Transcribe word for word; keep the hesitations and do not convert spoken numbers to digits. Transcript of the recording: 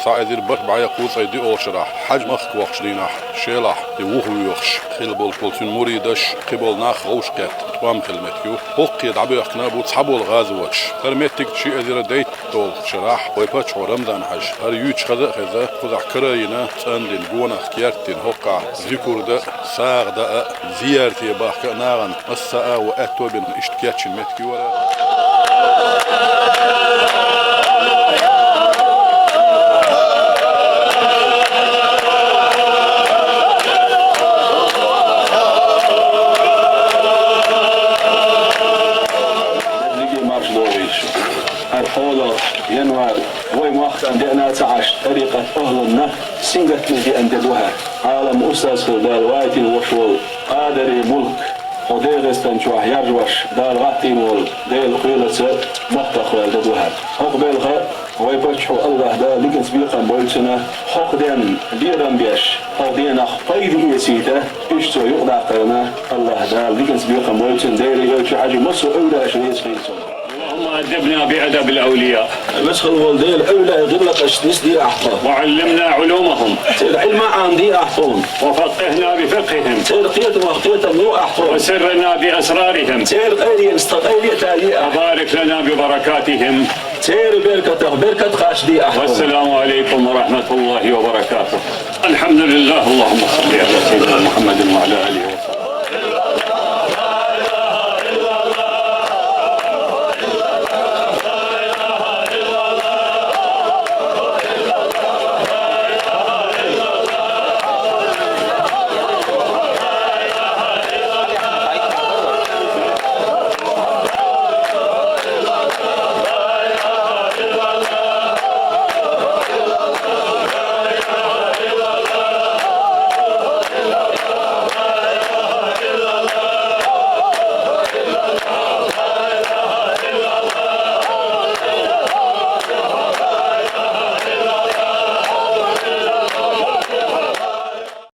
Цхьа эзар бархӀ бӀе кхузткъе диъолчу шарахь, хьаьж махка вахчу дийнахь, шелахь, и вухавоьхуш хилла болуш болу цуьнан мурдаш, кхин болу нах вовшахкхетта тӀом хилла меттиг ю. ХӀокхо дӀабоьхкина бу цхьаболу гӀазоташ. ХӀара меттиг ши эзар дейтталгӀачу шарахь вайн паччахьо Рамзан-Хьаьжа, хӀара юьйцуш хаза а хезна, кхузахь карайина, цӀандина, гонах кертина, хӀокхахь зикр дан, сагӀа дан а, зиярте бахка а нахана массо а агӀо аьтто бина иштта кечйина меттиг ю хӀара. Дерриге марша догӀийла шу. ХӀара кхоалгӀа январь вайн махкана деана ца Ӏаш, тӀарикъат ахӀланна сингаттаме деана де ду хӀара. Ӏалам устаз хилла Дала вайтина вош волу Къадари Мулк, хӀокху ДегӀастан чохь яржош Дала гӀаттийна волу Делан кхелаца махках ваьлла де ду хӀара. ХӀокху белхан вайн паччахьо АллахӀ Дала диканца бекхам бойла цунна, хӀокху денна лерам беш, хӀокху денах пайда эцийта, уьш цо юкъадаккхарна АллахӀ Дала диканца бекхам бойла цунна, Делан элча хьаьжа массо а эвлаяаш реза хуьлда цунна. اللهم أدبنا بأدب الأولياء. Веза хилла волу Дела, эвлаяийн гӀиллакхашца нисде ахь тхо. وعلمنا علومهم. Церан Ӏилма Ӏамаде ахь тхуна. وفقهنا بفقههم. Церан кхетамах кхетам ло ахь тхуна. وسرنا بأسرارهم. Церан къайленашца тхан къайле а тае ахь. وبارك لنا ببركاتهم. Церан беркатах беркат кхачаде ахь тхуна. والسلام عليكم ورحمة الله وبركاته. الحمد لله، اللهم صل على سيدنا محمد وعلى آله وصحبه.